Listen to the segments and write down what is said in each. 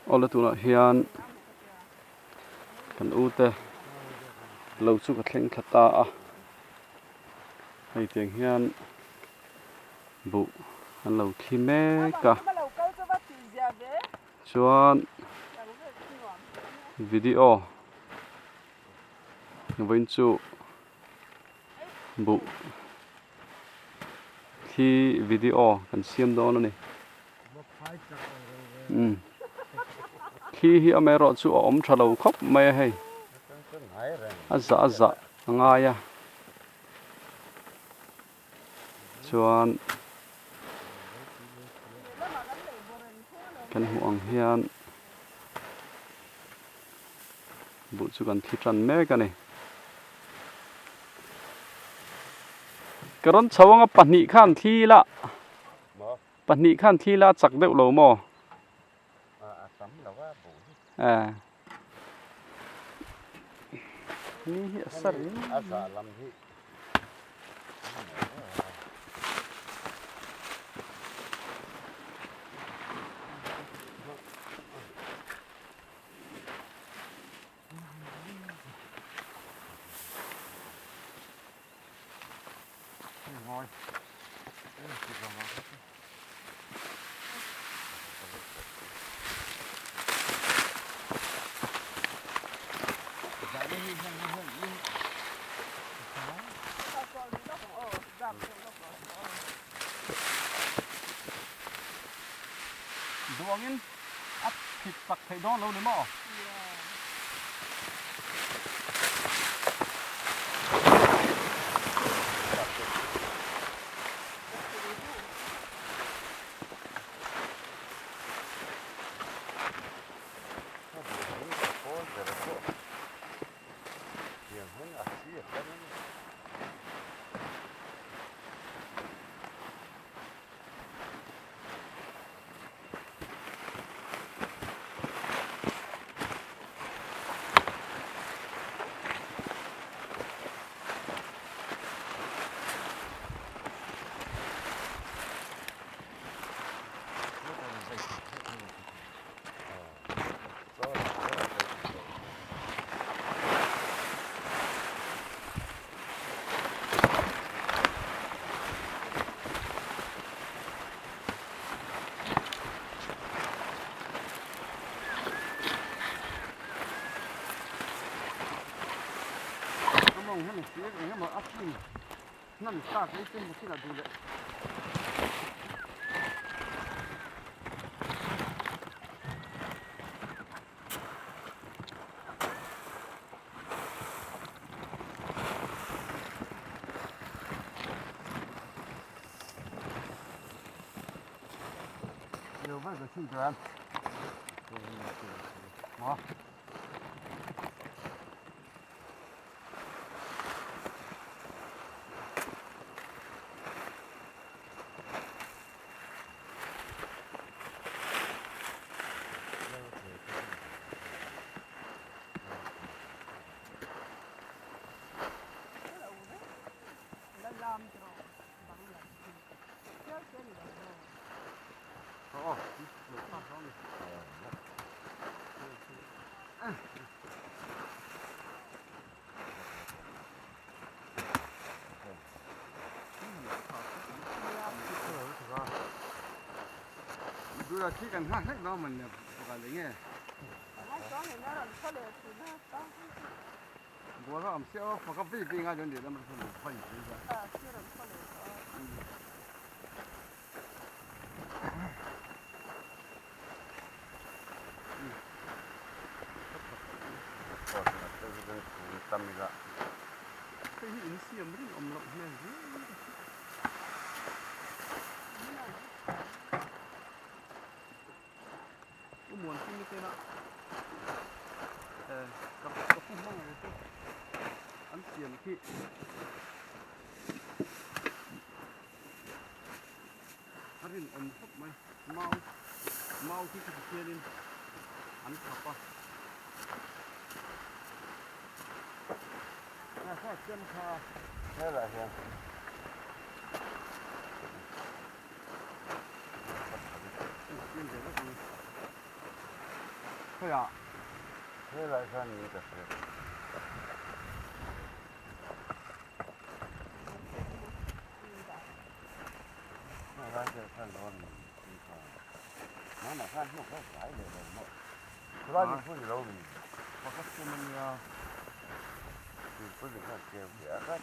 Awle tunah hian kan u te lo chu ka thleng thla ta a hei tiang hian buh an lo thli mek a chuan video vawiin chu buh thli video kan siam dawn a ni. Umm thli hi amaherawh chu a awm tha lo khawp mai a hei a zah a zah a ngai a chuan kan hmuh ang hian buh chu kan thli tan mek a ni. Ka rawn chho anga pahnih khan thli la. Pahnih khan thil a chak deuh lo maw? A tam lo a buh hi. Eh. Ni hi a sa ring. A za lam hi. Duangin a phit tak theih dawn lo ni maw? Hei hi in siam rinawm loh hmel viau a hriat. U Muanpui te na ka ka pu hmang ang chu an siam khi a rinawm khawp mai mau mau khi khati khianin an khap a. Helai hian Khawiah? Helai khan niin ka hria. Helai deuh khan lo ni tih kha. Hmanah khan hnuk a zai leh lo maw? Khulai ni phu ni lo mi? Pakhat chu a nia. Tupui ni khan keu ve a khat.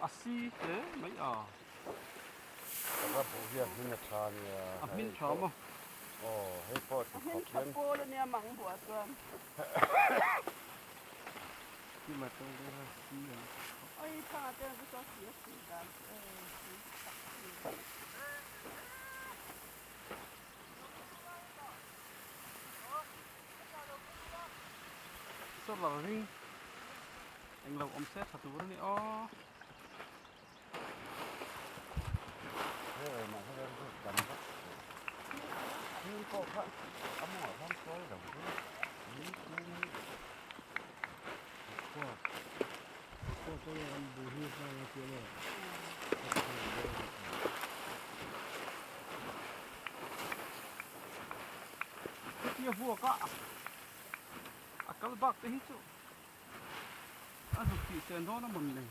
A si hle mai a. Ka buh hi a hmin a tha nia. A hmin tha maw? Aw, hei pawh ti khawp hian. Pawl a nia mang buah chuan. Oi thanga te chu saw si a si dan chu e si tak si. Solar ring englo awm se tha tur a ni aw. Hetia vuak a a kal bak te hi chu a zuk tih chen dawn a mawn le.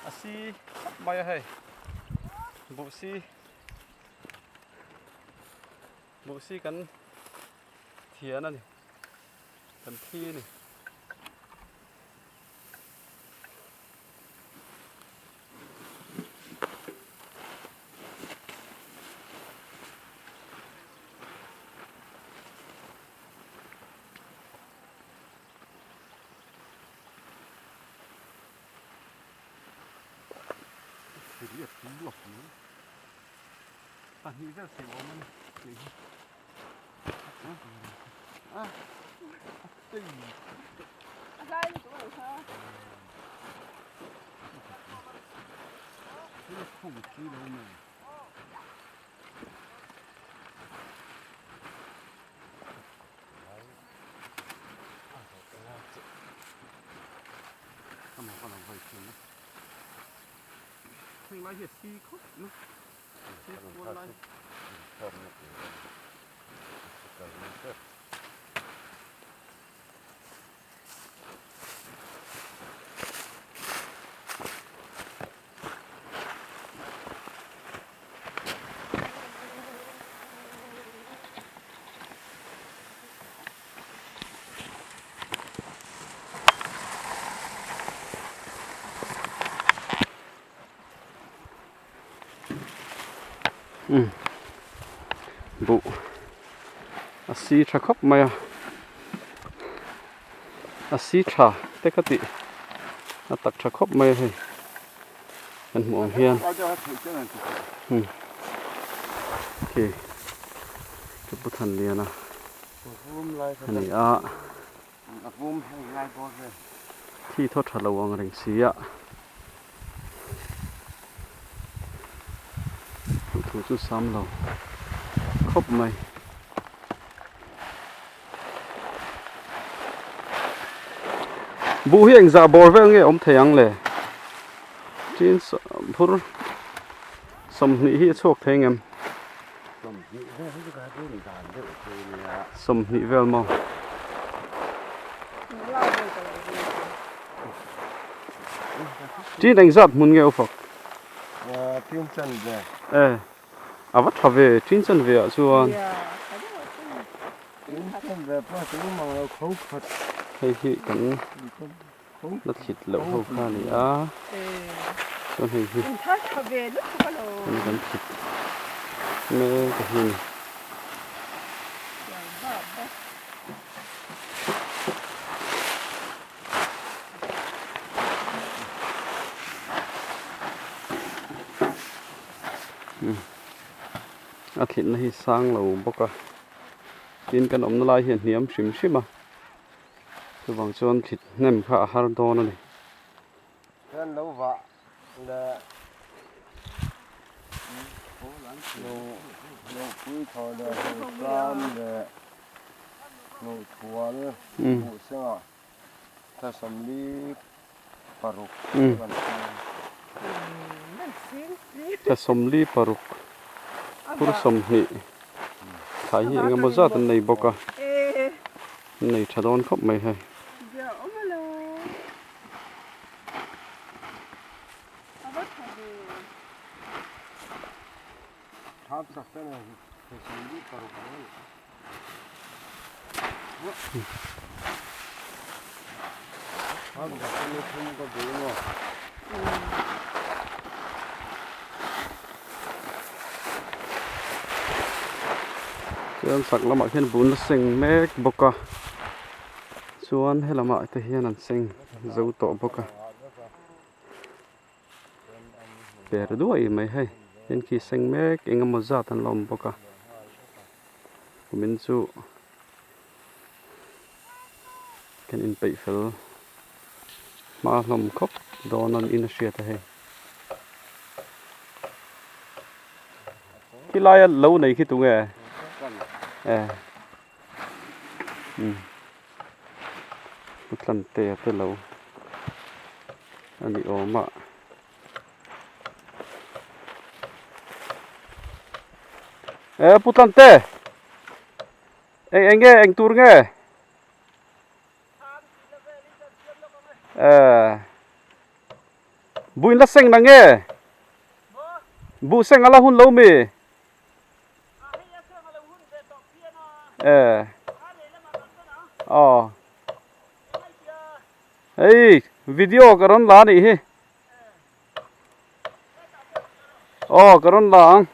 A si khawp mai a hei buh si. Buhsi kan thian a ni, kan thi a ni. Pahnih vel thei awm a ni tih hi a a tei. A hlai lutuk a. Heng lai hi a si khawp mai si kual lai. Buh a si tha khawp mai a a si tha te ka tih a tak tha khawp mai a hei kan hmuh ang hian khi ka pu Thanliana a ni a thi thaw tha lo ang reng si a duhthu chu sam lo khawp mai. Buh hi engzah bawr vel nge awm thei ang le? Tin phur 20 hi a chhuak thei ngem? 20 vel maw? Tin engzat hmun nge ufak? Tin chan ve. E, a va tha ve, tin chan ve ah chuan. Hei hi kan la thlit loh ho kha a ni a, chuan hei hi kan thlit mek a hi a ni. A thlitna hi sang lo bawk a. Tin kan awmna lai hi a hniam hrim hrim a, chuvang chuan thlit hnem kha a har dawn a ni. Hian lo vah leh lo lo pui thaw leh ho tlam leh lo thual buh sengah thla 46 kan hmang. Thla 46 phur 20 thlai hi eng emaw zat an nei bawk a, an nei tha dawn khawp mai hei. Chuan chak lamah khian bun a seng mek bawk a chuan helamah te hian an seng zo tawh bawk a. Per duai mai hei tin khi seng mek eng emaw zat an la awm bawk a kumin chu kan inpeih fel hma hlawm khawp dawn a niin a hriat a hei khilai a lo nei khi tunge e umm. Tlantea te lo a ni awm a. E Pu Tlante! Eng eng nge eng tur nge? E Buh in la seng na nge? Buh seng a la hun lo mi? E aw hei video ka rawn la anih hi aw ka rawn la ang.